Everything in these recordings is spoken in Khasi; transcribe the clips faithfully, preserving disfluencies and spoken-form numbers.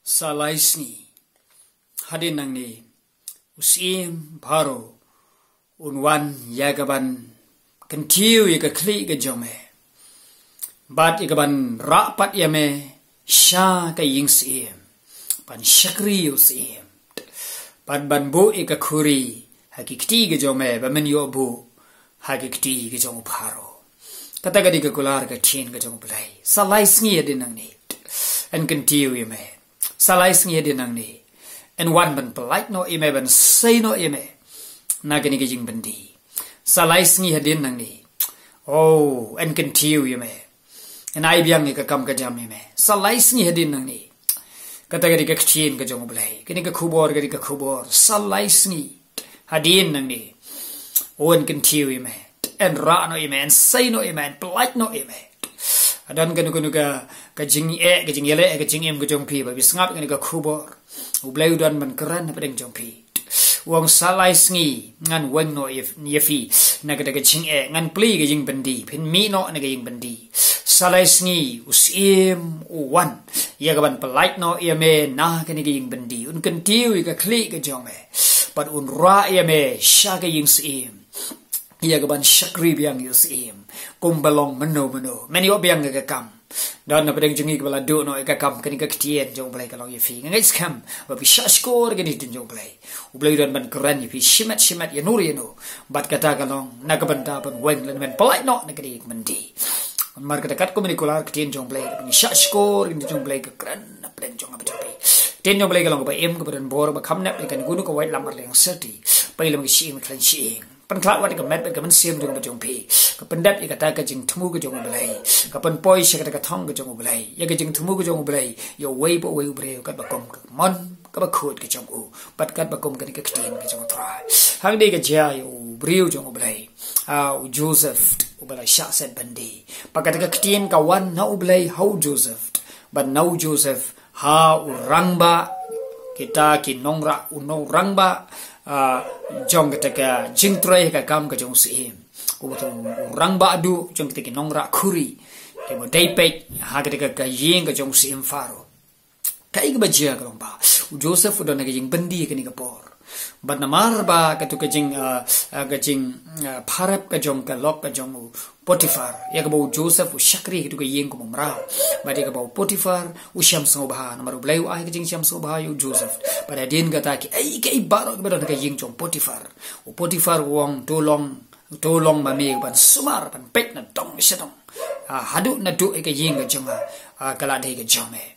Sa lai sngi hadien nangne, u syiem Pharaoh un wan ïa ka ban kyntiew ïa ka khlieh ka jong me, bad ïa ka ban rah pat ïa me sha ka ïing syiem, ban shakri ïa u syiem, bad ban buh ïa ka khuri ha ki kti ka jong me ba men ïoh buh ha ki kti ka jong u Pharaoh. Kata ka dei ka kular ka ktien ka jong U Blei. Sa lai sngi hadien nangne, yn kyntiew ïa me. Sa lai sngi hadien nangne, yn wan ban pyllait noh ïa me, ban sei noh ïa me na kane ka jingbyndi. Sa lai sngi hadien nangne, oh, yn kyntiew ïa me, yn ai biang ïa ka kam ka jam ïa me. Sa lai sngi hadien nangne. Kata ka dei ka ktien ka jong U Blei. Kane ka khubor ka dei ka khubor. Sa lai sngi hadien nangne, oh, yn kyntiew ïa me, yn rah noh ïa me, yn sei noh ïa me, yn pyllait noh ïa me. Don kano kano ka, ka jingeh, ka jingïaleh, ka jingim ka jong phi ba phi sngap ïa kane ka khubor. U Blei u don ban kren hapdeng jong phi. U ong sa lai sngi ngan weng noh ïa, ïa phi na kata ka jingeh, ngan plie ka jingbyndi, phin mih noh na ka jingbyndi. Sa lai sngi u syiem u wan ïa ka ban pyllait noh ïa me na kane ka jingbyndi. Un kyntiew ïa ka khlieh ka jong me, bad un rah ïa me sha ka ïing syiem, ïa ka ban shakri biang ïa u syiem kum ba long mynno mynno. Men ïoh biang ïa ka kam. Don na pdeng jong ngi kiba la duh noh ïa ka kam. Kane ka ktien jong U Blei ka long ïa phi. Nga ngeit skhem ba phi shah shkor ïa kane ka ktien jong U Blei. U Blei u don ban kren ïa phi shimet shimet, ïa no ïa no. Bad kata ka long na ka bynta ban weng lane ban pyllait noh na kane ka jingbyndi. Namar kata katkum kane ka kular ka ktien jong U Blei, kaba ngi shah shkor ïa ka ktien jong U Blei ka kren na pdeng jong nga bad jong phi. Ka ktien jong U Blei ka long kaba im, kaba don bor, ba kham nep ïa kane kano ka wait lam ar liang syrti. Peit lem ka shyieng, ka khlaiñ shyieng. Pynkhlad wat ïa ka met bad ka mynsiem jong nga bad jong phi. Ka pyndep ïa kata ka jingthmu ka jong U Blei. Ka pynpoi sha kata ka thong ka jong U Blei. Ïa ka jingthmu ka jong U Blei ïa uwei pa uwei u briew katba kum ka mon kaba khuid ka jong u, bad katba kum kane ka ktien ka jong U Trai. Hangne ka jia ïa u briew jong U Blei, ah, u Joseph, uba la shah set byndi. Bad kata ka ktien ka wan na U Blei ha u Joseph, bad na u Joseph ha u rangbah, kita ki nongrah, u nongrangbah, ah, jong kata ka jingtrei ha ka kam ka jong u syiem. U, u rangbah duh jong kita ki nongrah khuri, kiba dei peit ha kata ka, ka ïing ka jong u syiem Pharaoh. Kaei kaba jia ka long ba u Joseph u don ha ka jingbyndi ha kane ka por. Bad namar ba katu ka jing, ah, ah, ka jing, ah, pharep ka jong ka lok ka jong u Potiphar, ïa kaba u Joseph u shakri ha katu ka ïing kum u mraw. Bad ïa kaba u Potiphar u shem sngewbha, namar U Blei u ai ka jingshem sngewbha ïa u Joseph. Bad hadien kata kiei kiei baroh kiba don ha ka ïing jong u Potiphar, u Potiphar u ong, to long, to long ma me ban sumar, ban peit na dong sha dong. Ah, haduh naduh ïa ka ïing ka jong nga, ah, ka la dei ka jong me.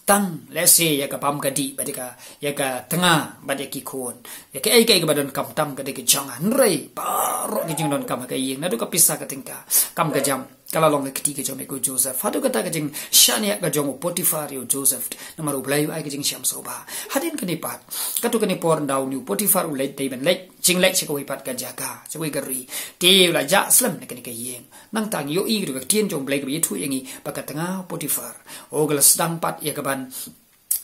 Tang lehse ïa ka bam ka dih bad ïa ka, ïa ka tnga bad ïa ki khun, ïa kaei kaei kaba donkam tam ka dei ka jong nga. Hynrei baroh ki jingdonkam ha ka ïing, naduh ka pisa ka tyngka, kam ka jam, ka la long ka kti ka jong me ko Joseph. Haduh kata ka jingshaniah ka jong u Potiphar ïa u Joseph, namar U Blei u ai ka jingshem sngewbha. Hadien kane pat, katto katne por ynda une u Potiphar u leit, dei ban leit jingleit sha kawei pat ka jaka, sha kawei ka ri, te u la jah slem na kane ka ïing. Nangta ngi ïohi ruh ka ktien jong U Blei kaba ïathuh ïa ngi ba ka tnga u Potiphar, oh, ka la sdang pat ïa ka ban,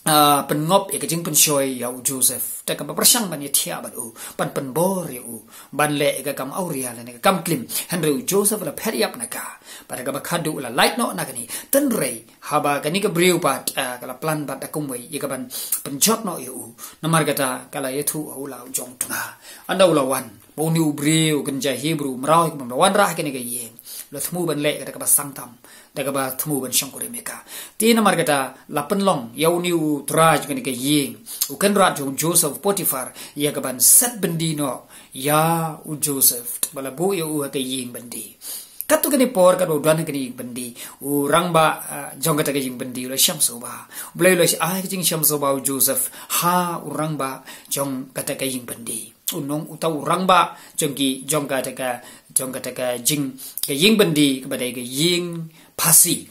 ah, pynngop ïa ka jingpynshoi ïa u Joseph, da kaba pyrshang ban ïathiah bad u, ban pynbor ïa u ban leh ïa ka kam awria lane ka kam klim. Hynrei u Joseph u la phet ïap na ka. Bad da kaba khadduh u la lait noh na kane. Hynrei haba kane ka briew pat, ah, ka la plan bad da kumwei ïa ka ban pynjot noh ïa u, namar kata ka la ïathuh ha u la u jong tnga. Ynda u la wan, ba une u briew kynja Hebru, mraw, ïa ka ban wanrah ha kane ka ïing, u la thmu ban leh kata kaba sang tam, da kaba thmu ban shongkurim ïa ka. Te namar kata la pynlong ïa une u trai jong kane ka ïing, u kynrad jong u Joseph, u Potiphar, ïa ka ban set byndi noh ïa u Joseph, ba la buh ïa u ha ka ïing byndi. Katto katne por katba u don ha kane ka ïing byndi, u rangbah, ah, jong kata ka ïing byndi u la shem sngewbha. U Blei u la ai ka jingshem sngewbha ïa u Joseph ha u rangbah jong kata ka ïing byndi. U nong, uta u rangbah jong ki, jong kata ka, jong kata ka jing, ka ïing byndi kaba dei ka ïing phasi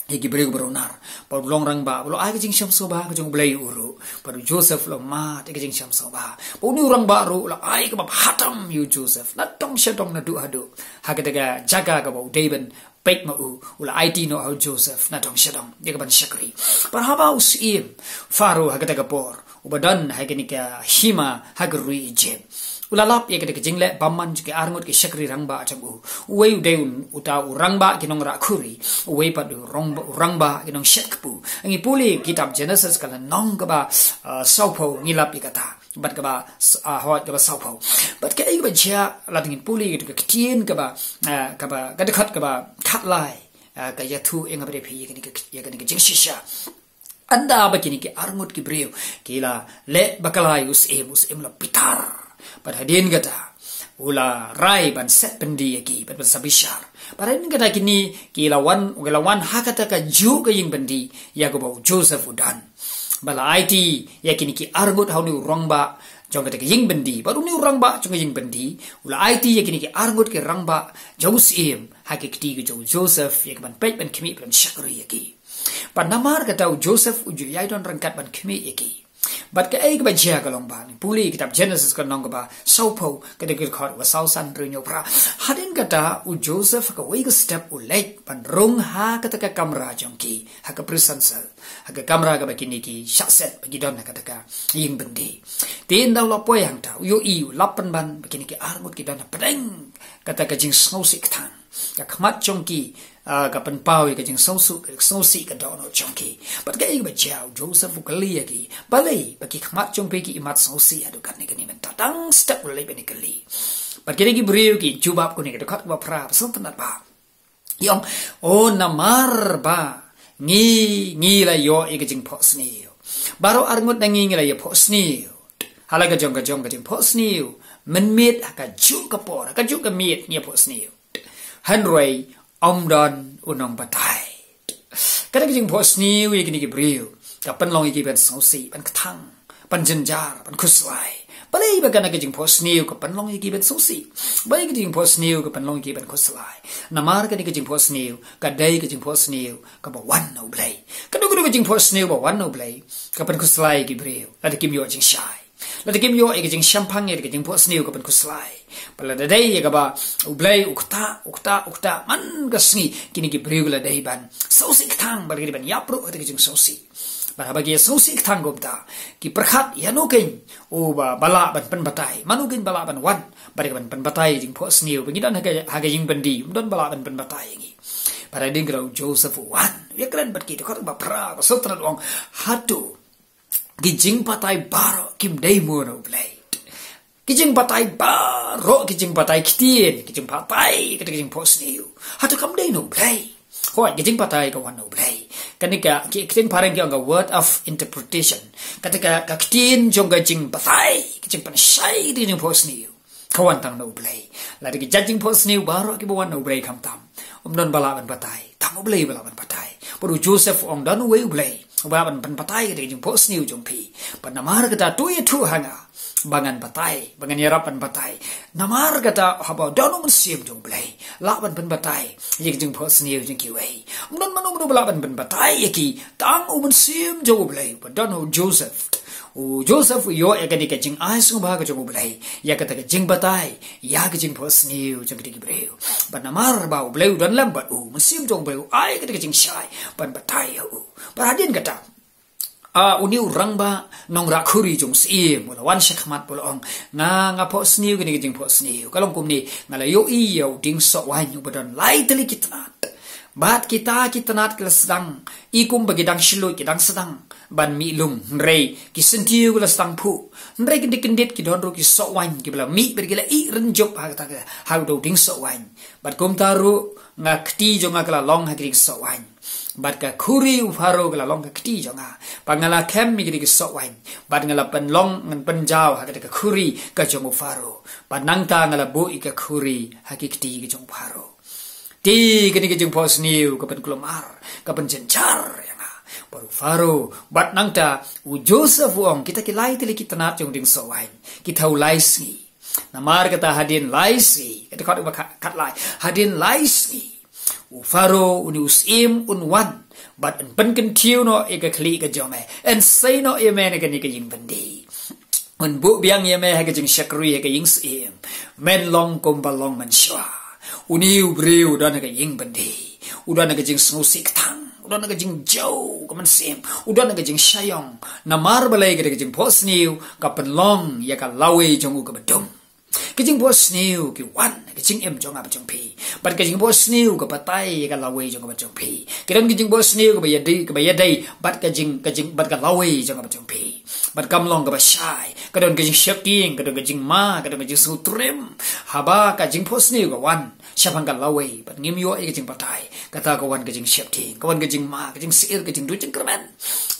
ïa ki briew baroh nar. Bad u long rangbah, u la ai ka jingshem sngewbha ka jong U Blei ïa u ruh. Bad u Joseph u la mad ïa ka jingshem sngewbha. Bad une u rangbah ruh u la ai kaba bha tam ïa u Joseph, na dong sha dong, naduh haduh, ha kata ka jaka kaba u dei ban peit ma u. U la aiti noh ha u Joseph na dong sha dong ïa ka ban shakri. Bad haba u syiem Pharaoh ha kata ka por, uba don ha kane ka hima ha ka ri Egypt, u la lap ïa ka jingleh bymman jong ki arngut ki shakri rangbah jong u. Uwei u dei un uta u rangbah ki nongrah khuri, uwei pat u rong-, u rangbah ki nongshet kpu. Ngi pule kitab Genesis ka lynnong kaba, ah, sawphew ngi lap ïa kata. Bad kaba, ah, hoi kaba sawphew. Bad kaei kaba jia lada ngin pule ïa ka ktien kaba, ah, kaba, ka dkhot kaba khatlai, ah, ka ïathuh ïa nga bad ïa phi ïa kane ka, ïa kane ka jingshisha. Ynda ba kine ki arngut ki briew ki la leh bakla ïa u syiem, u syiem la bitar. Bad hadien kata u la rai ban set byndi ïa ki, bad ban sa bishar. Bad hadien kata kine ki la wan, ki la wan ha kata kajuh ka ïing byndi ïa kaba u Joseph u don. Bad la aiti ïa kine ki arngut ha une u rangbah jong kata ka ïing byndi. Bad une u rangbah jong ka ïing byndi u la aiti ïa kine ki arngut ki rangbah jong u syiem ha ki kti ka jong u Joseph ïa ka ban peit, ban khmih, ban shakri ïa ki. Bad namar kata u Joseph u ju ïai don ryngkat ban khmih ïa ki. Bad kaei kaba jia ka long ba, pule kitab Genesis ka lynnong kaba sawphew, ka dkhot kaba sawsan, hynriew, hynñiew, phra. Hadien kata u Joseph ha kawei ka step u leit ban rung ha kata ka kamra jong ki, ha ka prison cell, ha ka kamra kaba kine ki shah set ba ki don ha kata ka ïing byndi. Te ynda u la poi hangta u ïohi, u lap pynban ba kine ki arngut ki don hapdeng kata ka jingsngewsih kthang. Ka khmat jong ki, ah, ka pynpaw ïa ka jingsngewsih, ka sngewsih ka dohnud jong ki. Bad kaei kaba jia, u Joseph u kylli ïa ki, balei ba ki khmat jong phi ki imat sngewsih haduh katne kane mynta? Tang step u la leit ban ïakylli. Bad kine ki briew ki jubab kumne, ka dkhot kaba phra, ba sngewtynnat bha. Ki ong, o namar ba ngi, ngi la ïoh ïa ka jingphohsniew. Baroh arngut na ngi ngi la ïaphohsniew ha la ka jong ka jong ka jingphohsniew mynmiet ha kajuh ka por, ha kajuh ka miet ngi ïaphohsniew. Hynrei ym don u nongbatai. Kata ka jingphohsniew ïa kine ki briew ka pynlong ïa ki ban sngewsih, ban kthang, ban jynjar, ban khuslai. Balei ba kane ka jingphohsniew ka pynlong ïa ki ban sngewsih? Balei ka jingphohsniew ka pynlong ïa ki ban khuslai? Namar kane ka jingphohsniew ka dei ka jingphohsniew kaba wan na U Blei. Kano kano ka jingphohsniew ba wan na U Blei ka pynkhuslai ïa ki briew. Lada kim ïoh jingshai, lada kim ïoh ïa ka jingshemphang, ïa ka jingphohsniew ka pynkhuslai. Bad lada dei ïa kaba U Blei u ktah, u ktah, u ktah man ka sngi, kine ki briew ki la dei ban sngewsih kthang, bad ki dei ban ïap ruh ha kata ka jingsngewsih. Bad haba ki sngewsih kthang kumta, ki pyrkhat, ïano keiñ uba, ba lah ban pynbatai, mano keiñ ba lah ban wan bad ka ban pynbatai ïa ka jingphohsniew ba ngi don ha ka, ha ka ïing byndi? Ym don ba lah ban pynbatai ïa ngi. Bad hadien kata u Joseph u wan, u ïakren bad ki, dkhot ba phra, ba sngewtynnat, u ong, hato ki jingbatai baroh kim dei mo na U Blei? Ki jingbatai baroh, ki jingbatai ktien, ki jingbatai kata ka jingphohsniew, hato kam dei na U Blei? Hooid, ka jingbatai ka wan na U Blei. Kane ka, ki, ki ktien phareng ki ong ka word of interpretation. Kata ka, ka ktien jong ka jingbatai, ka jingpynshai kata ka jingphohsniew, ka wan tang na U Blei. Lada ki jait jingphohsniew baroh kiba wan na U Blei khamtam, ym don ba lah ban batai, tang U Blei ba lah ban batai. Bad u Joseph u ong don uwei U Blei uba lah ban pynbatai kata ka jingphohsniew jong phi. Bad namar kata to ïathuh ha nga ba ngan batai, ba ngan ïarap ban batai. Namar kata haba don U Mynsiem jong U Blei lah ban pynbatai ïa ka jingphohsniew jong kiwei. Ym don mano mano ba lah ban pynbatai ïa ki, tang U Mynsiem jong U Blei uba don ha u Joseph. U Joseph u ïoh ïa kane ka jingai sngewbha ka jong U Blei ïa kata ka jingbatai ïa ka jingphohsniew jong kata ki briew. Bad namar ba U Blei u don lem bad u, U Mynsiem jong U Blei u ai kata ka jingshai ban batai ïa u. Bad hadien kata, ah, une u rangbah nongrah khuri jong u syiem u la wan shakhmat bad u la ong, nga, nga phohsniew kane ka jingphohsniew. Ka long kumne, nga la ïohi ïa u dieng sohwaiñ uba don lai tylli ki tnat. Bad kita ki tnat ki la sdang, i kumba ki dang shlur, ki dang sdang ban mih lung, hynrei ki syntiew ki la sdang phuh. Hynrei kyndit kyndit ki don ruh ki sohwaiñ kiba la mih bad ki la ïeh rynjup ha kata ka, ha u dieng sohwaiñ. Bad kumta ruh nga, kti jong nga ka la long ha ki dieng sohwaiñ. Bad ka khuri u Pharaoh ka la long ka kti jong nga. Bad nga la khem ïa ki dieng sohwaiñ. Bad nga la pynlong, ngan pynjaw ha kata ka khuri ka jong u Pharaoh. Bad nangta nga la buh ïa ka khuri ha ki kti ka jong u Pharaoh. Te kane ka jingphohsniew ka pynkulmar, ka pynjynjar ïa nga. Bad u Pharaoh, bad nangta u Joseph u ong, kita ki lai tylli ki tnat jong u dieng sohwaiñ ki thew lai sngi. Namar kata hadien lai sngi, kata ka dei ba khat, khatlai, hadien lai sngi u Pharaoh, une u syiem un wan bad un pynkyntiew noh ïa ka khlieh ka jong me, un sei noh ïa me na kane ka ïing byndi. Un buh biang ïa me ha ka jingshakri ha ka ïing syiem. Men long kumba long mynshuwa. Une u briew u don ha ka ïing byndi, u don ha ka jingsngewsih kthang, u don ha ka jingjaw ka mynsiem, u don ha ka jingshaiong. Namar balei? Kata ka jingphohsniew ka pynlong ïa ka lawei jong u kaba dum. Ki jingphohsniew ki wan ha ka jingim jong nga bad jong phi. Bad ka jingphohsniew ka batai ïa ka lawei jong nga bad jong phi. Ki don ki jingphohsniew kaba ïadei, kaba ïadei bad ka jing, ka jing, bad ka lawei jong nga bad jong phi. Bad kam long kaba shai, ka don ka jingsheptieng, ka don ka jingma, ka don ka jingsngewtriem. Haba ka jingphohsniew ka wan shaphang ka lawei, bad ngim ïoh ïa ka jingbatai, kata ka wan ka jingsheptieng, ka wan ka jingma, ka jingsyier, ka jingduh jingkyrmen.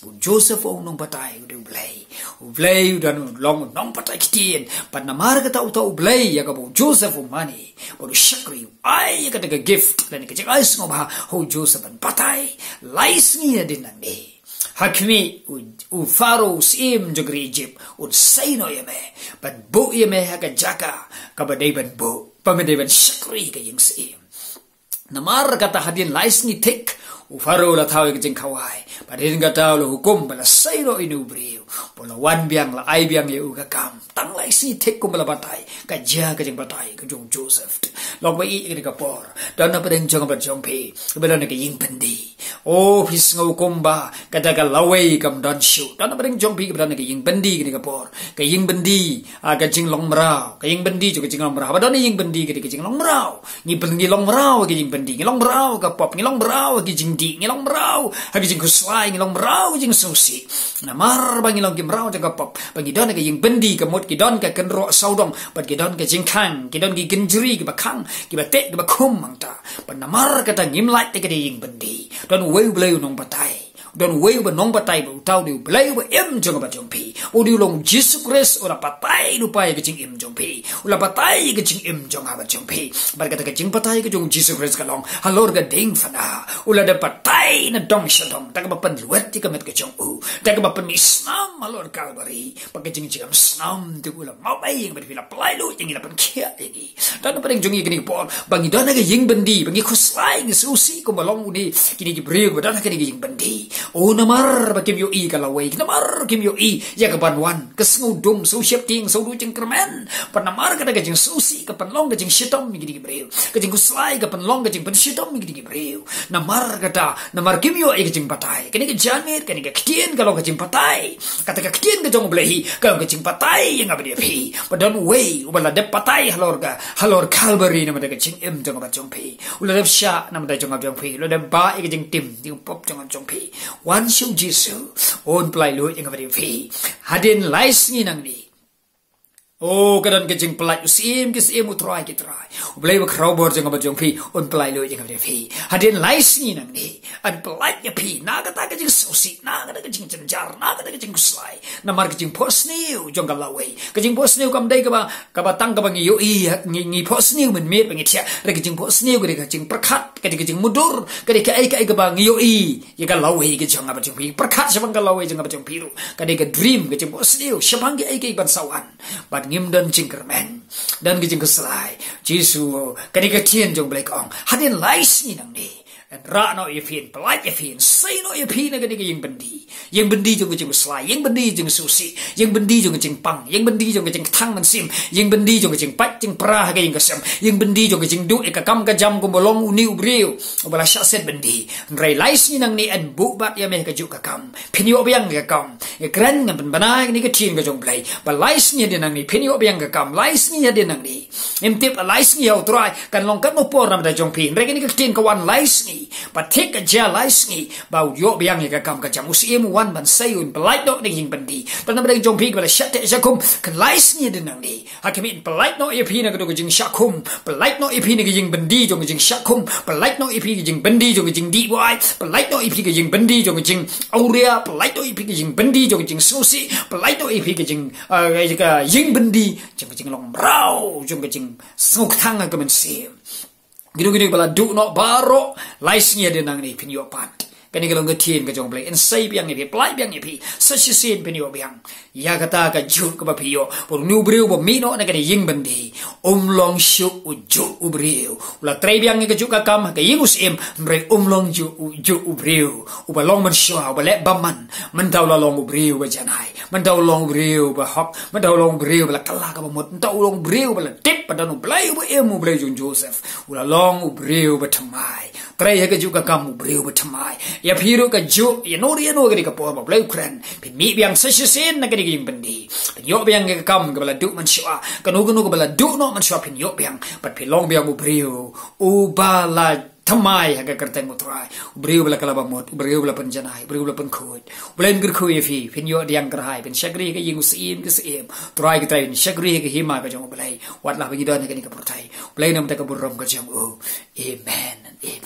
U Joseph u nongbatai u dei U Blei. U Blei u don, u long u nongbatai ktien. Bad namar kata uta U Blei ïa kaba u Joseph u mane, bad u shakri, u ai ïa kata ka gift lane ka jingai sngewbha ha u Joseph ban batai lai sngi hadien nangne. Ha khmih, u, u Pharaoh u syiem jong ka ri Egypt un sei noh ïa me, ban buh ïa me ha ka jaka kaba dei ban buh, ba me dei ban shakri ka ïing syiem. Namar kata hadien lai sngi thik, u Pharaoh u la thaw ïa ka jingkhawai. Bad hadien kata u la hukum ba la sei noh ïa une u briew, ba la wan biang, la ai biang ïa u ka kam. Tang lai sngi thik kumba la batai, ka jia ka jingbatai ka jong u Joseph. Long ba ïa kane ka por, don na pdeng jong nga bad jong phi, ba don na ka ïing byndi. O, phi sngew kumba kata ka lawei kam don shuh. Don na pdeng jong phi kaba don na ka ïing byndi kane ka por. Ka ïing byndi, ah, ka jinglong mraw. Ka ïing byndi jong ka jinglong mraw. Ba don na ïing byndi ka dei ka jinglong mraw. Ngi pyn, ngi long mraw ha ka ïing byndi. Ngi long mraw ha ka pop. Ngi long mraw ha ka jingdih. Ngi long mraw ha ka jingkhuslai. Ngi long mraw ha ka jingsngewsih. Namar ba ngi long ki mraw jong ka pop, ba ngi don ha ka ïing byndi, ka mut ki don ka kynroh sawdong, bad ki don ka jingkhang, ki don ki kynjri kiba khang, kiba teh, kiba khum hangta. Bad namar kata ngim lait ïa ka ïing byndi. Don uwei U Blei u nongbatai. Don uwei uba nongbatai, ba uta u dei U Blei uba im jong nga bad jong phi. U dei u long Jisu Khrist, u la batai lypa ïa ka jingim jong phi. U la batai ïa ka jingim jong nga bad jong phi. Bad kata ka jingbatai ka jong u Jisu Khrist ka long halor ka diengphna. U la dep batai na dong sha dong, da kaba pynlwet ïa ka met ka jong u, da kaba pynmih snam halor Kalbari. Bad ka jingjam snam te u la map ei ïa nga bad phi, la pyllait lut ïa ngi, la pynkhiah ïa ngi. Don na pdeng jong ngi kane ka por, ba ngi don ha ka ïing byndi, ba ngi khuslai, ngi sngewsih kumba long une, kine ki briew ba don ha kane ka ïing byndi. O, namar ba kim ïohi ka lawei, namar kim ïohi ïa ka ban wan, ka sngewdum, sngewsheptieng, sngewduh jingkyrmen. Bad namar kata ka jingsngewsih ka pynlong ka jingshitom ïa kine ki briew. Ka jingkhuslai ka pynlong ka jingpynshitom ïa kine ki briew. Namar kata, namar kim ïoh ïa ka jingbatai. Kane ka janmiet, kane ka ktien ka long ka jingbatai. Kata ka ktien ka jong U Blei hi ka long ka jingbatai ïa nga bad ïa phi. Ba don uwei uba la dep batai halor ka, halor Kalbari na ka bynta ka jingim jong nga bad jong phi. U la dep shah na ka bynta jong nga bad jong phi. U la dep bah ïa ka jingtim jingpop jong nga bad jong phi. Wan sha u Jisu, un pyllait lut ïa nga bad ïa phi. Hadien lai sngi nangne. O, ka don ka jingpyllait, u Syiem ki syiem, u Trai ki trai, U Blei uba khraw bor jong nga bad jong phi, un pyllait lut ïa nga bad ïa phi. Hadien lai sngi nangne, yn pyllait ïa phi na kata ka jingsngewsih, na kata ka jingjynjar, na kata ka jingkhuslai. Namar ka jingphohsniew jong ka lawei, ka jingphohsniew kam dei kaba, kaba tang kaba ngi ïohi, ngi, ngi phohsniew mynmiet ba ngi thiah. Hynrei ka jingphohsniew ka dei ka jingpyrkhat, ka dei ka jingmudui, ka dei kaei kaei kaba ngi ïohi ïa ka lawei ka jong nga bad jong phi, pyrkhat shaphang ka lawei jong nga bad jong phi ruh. Ka dei ka dream, ka jingphohsniew shaphang kiei kiei ban sa wan. Bad ngim don jingkyrmen, don ka jingkhuslai. Jisu, kane ka ktien jong U Blei ka ong, hadien lai sngi nangne, yn rah noh ïa phi, yn pyllait ïa phi, yn sei noh ïa phi na kane ka ïing byndi. Ïing byndi jong ka jingkhuslai, ïing byndi jong ka jingsngewsih, ïing byndi jong ka jingpang, ïing byndi jong ka jingkthang mynsiem, ïing byndi jong ka jingpait jingpra ha ka ïing ka sem, ïing byndi jong ka jingduh ïa ka kam ka jam kumba long une u briew uba la shah set byndi. Hynrei lai sngi nangne yn buh bat ïa me ha kajuh ka kam. Phin ïoh biang ïa ka kam. Ïa kren ngan pynbna ïa kane ka ktien ka jong U Blei, ba lai sngi hadien nangne phin ïoh biang ïa ka kam. Lai sngi hadien nangne. Ngim tip lai sngi ïa U Trai kan long katno por na ka bynta jong phi. Hynrei kane ka ktien ka wan lai sngi. Ba thik ka jia lai sngi ba u ïoh biang ïa ka kam ka jam. U Syiem u wan ban sei, un pyllait noh na ka ïing byndi. Don na ka bynta jong phi kiba la shah teh shah khum, ka lai sngi hadien nangne. Ha khmih, yn pyllait noh ïa phi na kata ka jingshah khum, pyllait noh ïa phi na ka ïing byndi jong ka jingshah khum, pyllait noh ïa phi ka ïing byndi jong ka jingdih buaid, pyllait noh ïa phi ka ïing byndi jong ka jingawria, pyllait noh ïa phi ka ïing byndi jong ka jingsngewsih, pyllait noh ïa phi ka jing, ah, ka ïing byndi jong ka jinglong mraw, jong ka jingsngewkthang ha ka mynsiem. Kino kino ba la duh noh baroh, lai sngi hadien nangne phin ïoh pat. Kane ka long ka ktien ka jong U Blei. Yn sei biang ïa phi, pyllait biang ïa phi. Sa shisien phin ïoh biang ïa kata kajuh kaba phi ïoh. Bad une u briew ba mih noh na kane ka ïing byndi, um long shuh u juh u briew. U la trei biang ïa kajuh ka kam ha ka ïing u Syiem, hynrei um long juh u, juh u briew uba long mynshuwa, uba leh bymman. Mynta u la long u briew ba janai. Mynta u long u briew ba hok. Mynta u long u briew ba la kylla kaba mut. Mynta u long u briew ba la tip ba don U Blei uba im, U Blei jong u Joseph. U la long u briew ba thymmai. Trei ha kajuh ka kam u briew ba thymmai. Ïa phi ruh ka juk, ïa no ïa no ka dei ka por ba U Blei u kren. Phin mih biang sa shisien na ka dei ka jingpyni. Phin ïoh biang ka kam kaba la duh mynshuwa. Kano kano kaba la duh noh mynshuwa phin ïoh biang. Bad phin long biang u briew uba la thymmai ha ka kyrteng U Trai. U briew uba la kylla bamut, u briew uba la pynjanai, u briew uba la pynkhuid. U Blei un kyrkhu ïa phi, phin ïoh diang kyrhai, phin shakri ha ka ïing u syiem ka syiem. Trai ka trai, phin shakri ha ka hima ka jong U Blei. Wat la ba ngi don ha kane ka pyrthei. U Blei un ïoh ïa ka burom ka jong u. Amen. Amen.